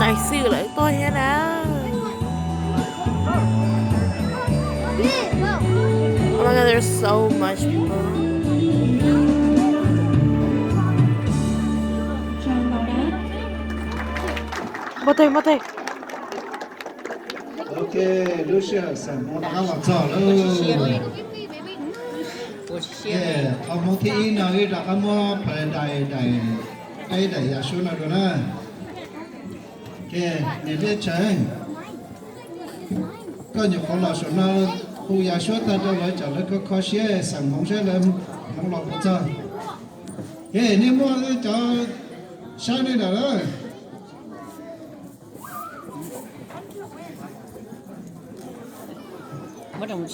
Tais xwm lawv tuaj thiab na. Oh my God, there's so much people. Npau taws, npau taws. Ok, lub sij hawm xam hmoov rov qab los txog lawm. Qhov hmoov thib ib no wb rov qab muab pais daim, daim, peb daim yav suab no dua na. Niam Liaj Tshais, koj nyuam qhuav los saum no hu yav suab tag rau lawv, tsam lawv kho kho siab xam hmoov saib lawv hmoov los puas txog. Es nej muaj cov saib nej lawm.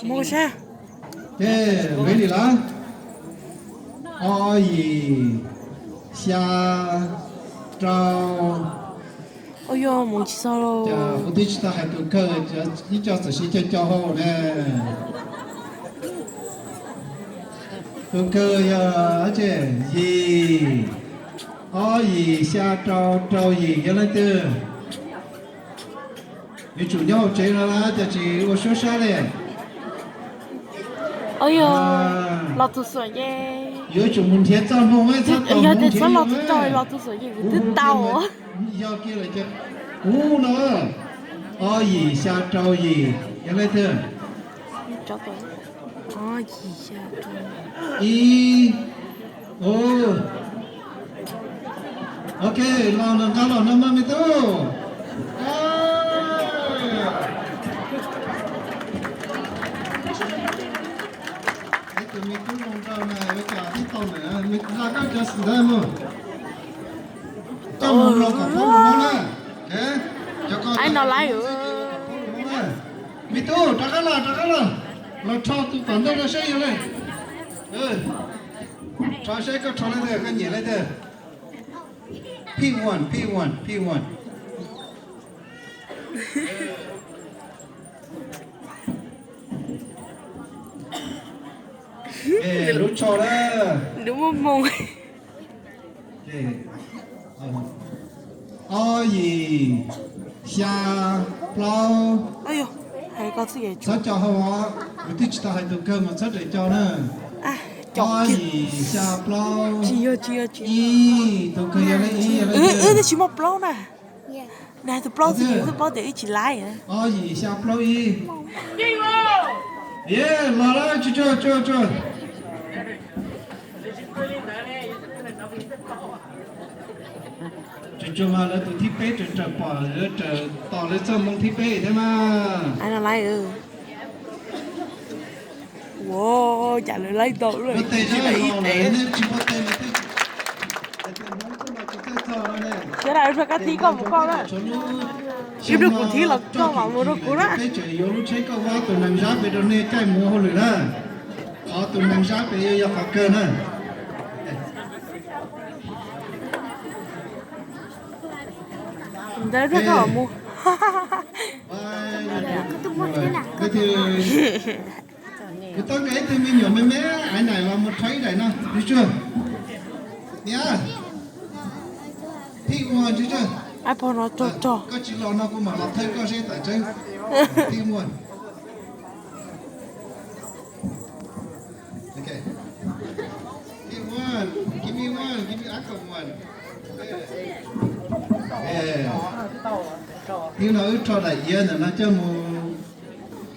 Mus sab. Ces ready lawm. Ob, yim, xya, rau. Ua yog mus tsis txog los. Kuv twb tsis tau hais tus kawg, ib co txawm siv co co hauv ne. Tus kawg yog ces yim, ob yim, xya rau, rau yim, yog leej twg? Yuav tsum nyob hauv tsev no na, cas tsis ua suab sab li. Los tus xuam ces yuav tsum mus nrhiav txoj hmoo, yog tias txhob los tus tog, los tus xuam ces kuv twb tau. Yog kiag lawm ces kuv no, ob yim, xya rau yim, yog leej twg? Ib, ua, ok, los nqa los no mas me tub. Ib tug me tub zoo nraug na, yuav cas tib tau na, nqa koj cov xwm ntawd mus. Coj mus los kom phob lus Hmoob na. Cov ko no lawm. Me tub, rov qab los, rov qab los. Los rho tus tom ntej rau seb yog leej. Rho seb koj rho leej twg, koj nyiam leej twg. Pick one, pick one, pick one. Lub tsho na. Lub muaj moo. Ob yim, xya, plaub. Txhob co hau os, kuv twb tsis tau hais tus kawg mas txhob raws co na. Ob yim, xya, plaub. Ib, tus kawg yog leej ib, yog leej twg? Twb tsis muaj plaub na. Nws hais tus plaub xwb, tus plaub tias wb tsis laib. Ob yim, xya, plaub, ib. Los lawm, tsuag tsuag tsuag tsuag. Tsuag tsuag mas lawv tus thib peb raws raws pom, raws tos lawv txoj hmoo thib peb thiab mas. Ua cas lawv laib ntau lawm, tsis pom ib tes. Sawv daws ua koj thib, koj mus koj na. Ib pliag kuv thib los koj mam mus rau kuv na. Peb tseem yuav lub tsheb kauj vab tus neeg zab pem rau nej caij mus ua hauj lwm na. Qhov tus neeg zab pem yuav yog qhov kawg na. Ntawd rau koj mus. Kuv tau ib tug me nyuam me me aiv naim los mus rho ib daim no, tsuag tsuag. Niam, thib ua, tsuag tsuag. Ai pog no rog rog. Koj tsis los no kuv mam los thawj koj seb tam tseeb. Thib ua. Thib ua, give me one, give me another one. Thib no wb rho daim iav ntawm no coj mus.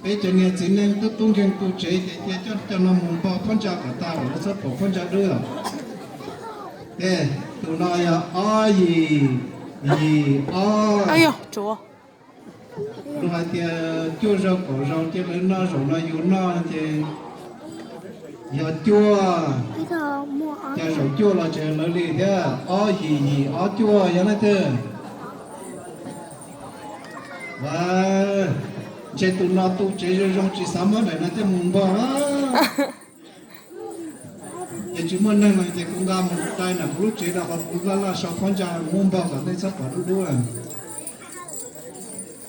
Peb cov niag txiv neej tub tub nkeeg tu tsev ces cia coj cov no mus npo phab ntsa kom tag kom lawv txhob pom phab ntsa dub os. Tus no yog ob yim, Yim ob. Luag hais tias cuaj zaug kaum zaus ces lawv noj zaum no yus noj ces yog cuaj. Cas zaum cuaj los tseem lawv li thiab, ob yim yim ob cuaj yog leej twg? Ntshe tus no tu tsev zoo zoo tsis xav muab daim no coj mus npog. Ces tsis muaj neeg no ces kuv nqa mus dai nram kuv lub tsev rau qhov kuv laj laj sau phab ntsa muab npog kom nej txhob pom dub dub.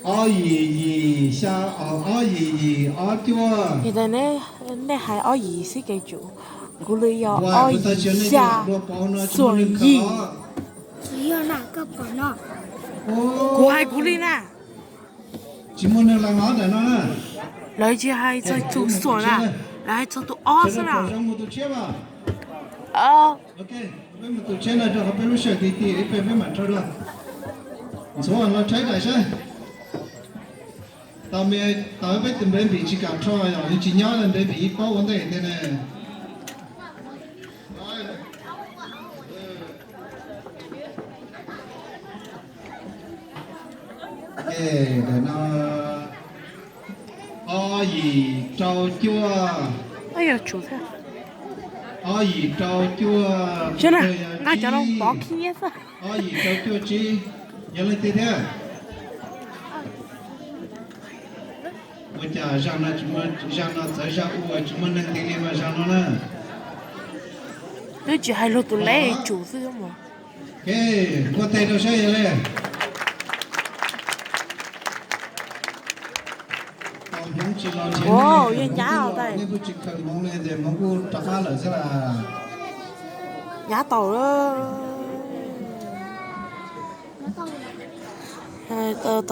Ob yim yim xya, ob yim yim ob cuaj. Nej hais ob yim xib ke tsum, kuv li yog ob yim xya xuam yim. Kuv hais kuv li na. Tsis muaj neeg lees os ntawm no na. Lawv tsis hais txog tus xuam na, lawv hais txog tus ob xwb na. Peb mus tus tshiab no rau qhov peb lub sij hawm ti ti ib pliag peb mam rho dua. Ntxuav los rhaib daim saib. Tau me, tau peb tus npe npis tsis kam rho, yog tsis nyob npe npis ib paub ua ntej tiag ne. Daim no ob yim rau cuaj. Ob yim rau cuaj, nqa cov no pov khib nyiab xwb. Ob yim rau cuaj tsib, yog leej twg thiab? Ua cas zaaj no tsis muaj, zaaj no txawv zaaj ua tsis muaj neeg nti li mas zaaj no na. Twb tsis hais luag tus leb tsum xwb mas. Nquag teg rau saib yog li. Tau hmoov tsis los nrhiav nej, nej kuj tsis khaws hmoov li ces hmoov kuj rov qab lawm xwb las. Nyab tau,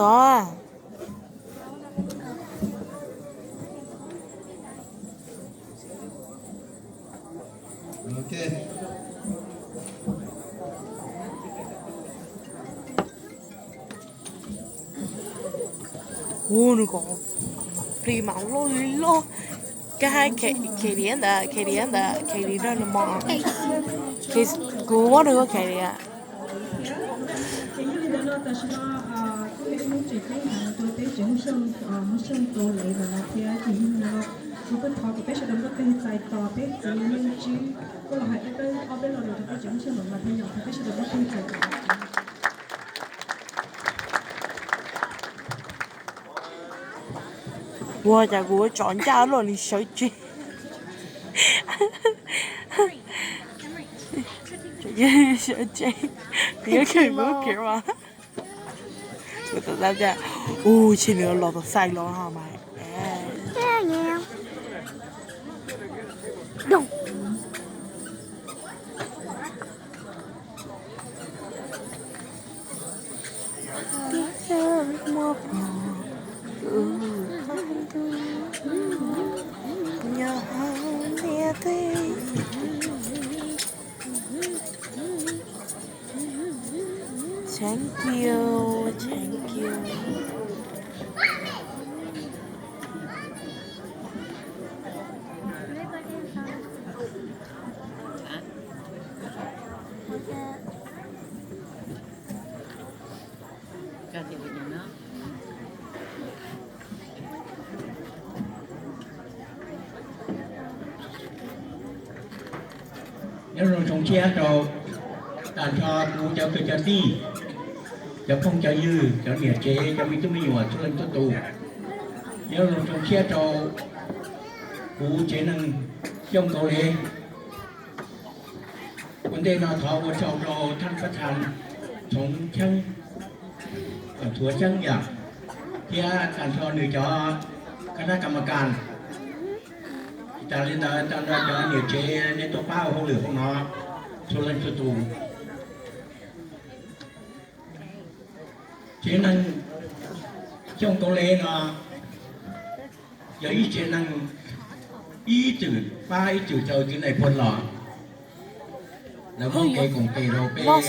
tau. Ua nws kom plig mas loj li loj. Kab hais Katie ntawd, Katie ntawd, Katie nrog nws mos. Kuv muab nws ua Katie. Ces yog li ntawd no tam sim no kuj yog ib hnub tseem ceeb heev rau peb tsev Hmoob Xyooj, Hmoob Xyooj Kaus Lev ntawm no thiab ces yog li ntawd no kuv kuj thov kom peb sawv daws npauj peg txais tos peb txiv Leej Tswb kuj los hais ob peb lo lus rau peb tsev Hmoob Xyooj ntawm no thiab yom, thov peb sawv daws npauj peg txais tos. Ua cas kuv tsom ncaj luaj li sawv tsev. Sawv tsev, kuv yuav khaws kuv kiag mas. Kuv tau tab tias, u, tsis nws los tau xais los mas. Thank you, thank you. Nyob zoo tsoom tshiab rau tag nrho kuv cov kwv cov tij, cov phooj cov ywg, cov niam tsev, cov me tub me nyuam txhua leej txhua tus. Nyob zoo tsoom tshiab rau kuv tsev neeg Xyooj Kaus Lev. Ua ntej no thov ua tsaug rau thab pab thas Txhoov Cheeb, Thuav Cheeb yom, thiab tag nrho nws cov kab nab kam mas kas. Tsis tas li ntawd tag nrho cov niam tsev nej tuaj pab ua hauj lwm hauv no txhua leej txhua tus. Tsev neeg Xyooj Kaus Lev no yog ib tsev neeg ib txwm pab ib txwm caw txiv nais phoo los, lawv muab kev koom tes rau peb